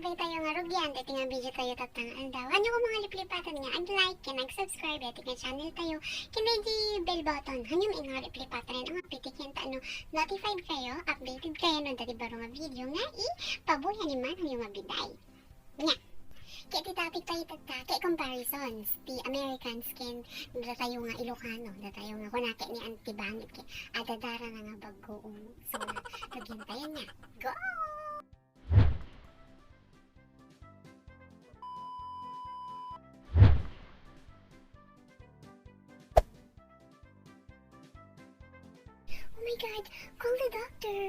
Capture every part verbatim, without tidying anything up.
Pay tayo nga rugian, dati nga video tayo tatta nga aldaw. Hanyo ko mga liplipatan nga ag-like, ken ag-subscribe, dati nga channel tayo. Ken daydi bell button, hanyo nga liplipatan nga pitiken ta no notified kayo, updated kayo no dati baro nga video nga ipabuya ni Manong nga biday. Nya. Kaya ti topic tayo tatta, kay comparisons, ti Americans ken datayo nga Ilocano, datayo nga kuna kay ni Auntie Bangit kay adadara na nga bag-o. So, rugian tayo nga. Go! Oh my God, call the doctor.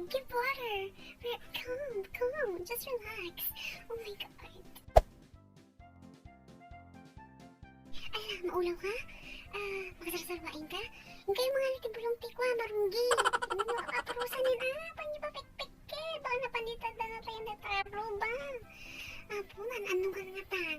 Give water. Re-, calm, calm. Just relax. Oh my God. Ala, maulaw ka? Ah, makasarsarwain ka? Ingkay mga lati bulong ti kua, marunggi. Ano, apurusan yun, ah, panipapikpik ka. Baka napanitad na tayo na tayo, bro, ba? Apo, man, ano ka nga tan?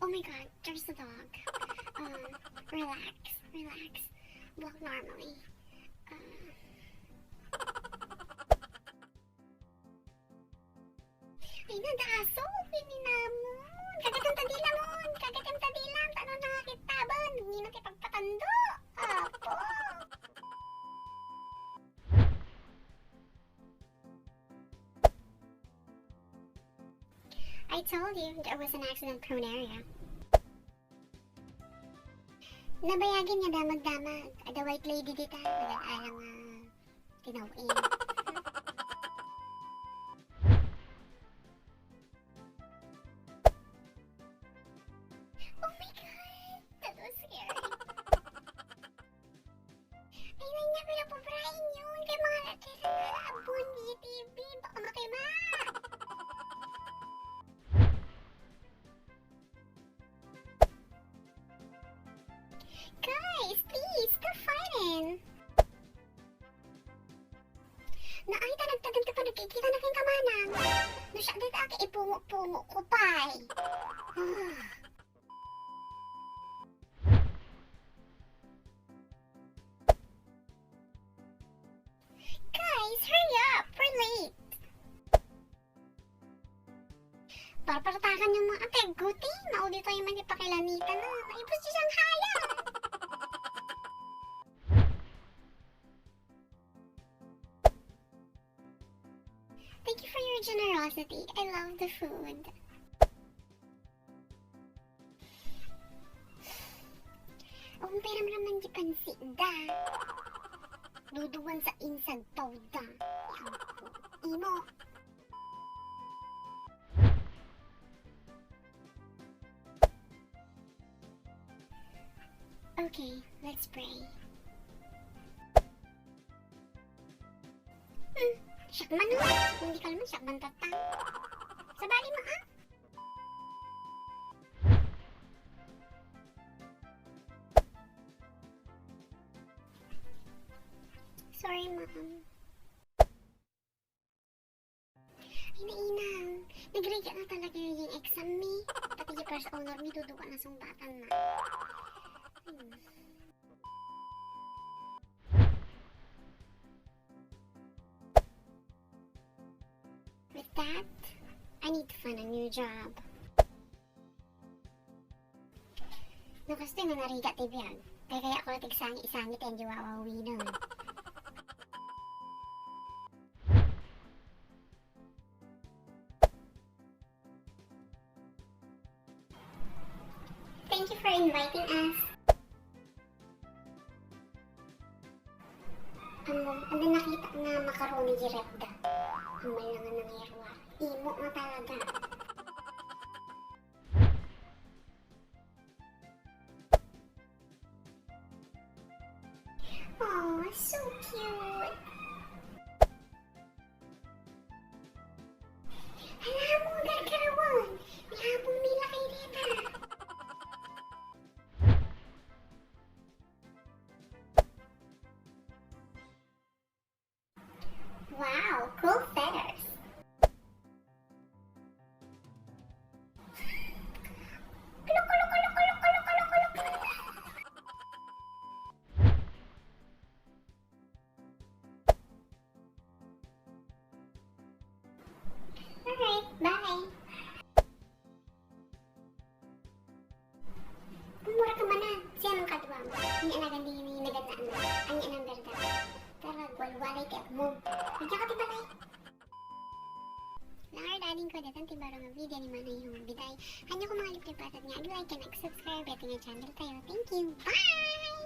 Oh my God, there's a dog. Um, relax, relax. Walk normally. Um, ay, nadaso, pininamon. Kagatem ta dilamon, kagatem ta dilam, tano na nga kitaban. Ngina ti pagpatando. Apo. I told you that it was an accident-prone area. Nabayagen nga damagdamag. Adda white lady dita, nagad-alang nga tinaw-in. Oh my God! That was scary. Ay, nanya, pinapobrahin yun. Kay mga natira na abon, B T V, baka makima. Guys, please, stop fighting. Naay ta nagtaganta pa nagkikita na kayong kamanang. No siya dito ake ipungo-pungo ko pa'y. Ah. Guys, hurry up! We're late! Parpartakan yung mga atay, guti! Maudi tayo man ipakilanitan na. Maibos di siyang hayang! Thank you for your generosity. I love the food. Ang piramraman di pansit da. Duduan sa insag pawda. Imo. Okay, let's pray. Hmm, siak man, oh. Hindi ka naman siak man tatang. Sabali mo, ah? Sorry, ma'am. Ay, nainang. Nagrigat na talaga yung exam mi. Pati yung first honor mi, duduga na sungbatan na. Hmm. With that, I need to find a new job. No, kastoy nga narigat ti biag. Kay kaya ko natigsangi-isangi ti andi wawawinen. Thank you for inviting us. Ano, ano nakita nga macaroni di ref da? Ang mal na nga nangyarwa. Imo nga talaga. Aw, so cute. Hala mo, gargarawan. May apong mila kay deta. Wow, cool feathers. Kulok, kulok, kulok. Walay ti apo mo. Agyaw ka ti balay. Langar, darling ko, daytan ti baro nga video ni Manay Hong Biday. Ania ko, mga libre-libre nga ag-like and ag-subscribe iti nga channel tayo. Thank you. Bye!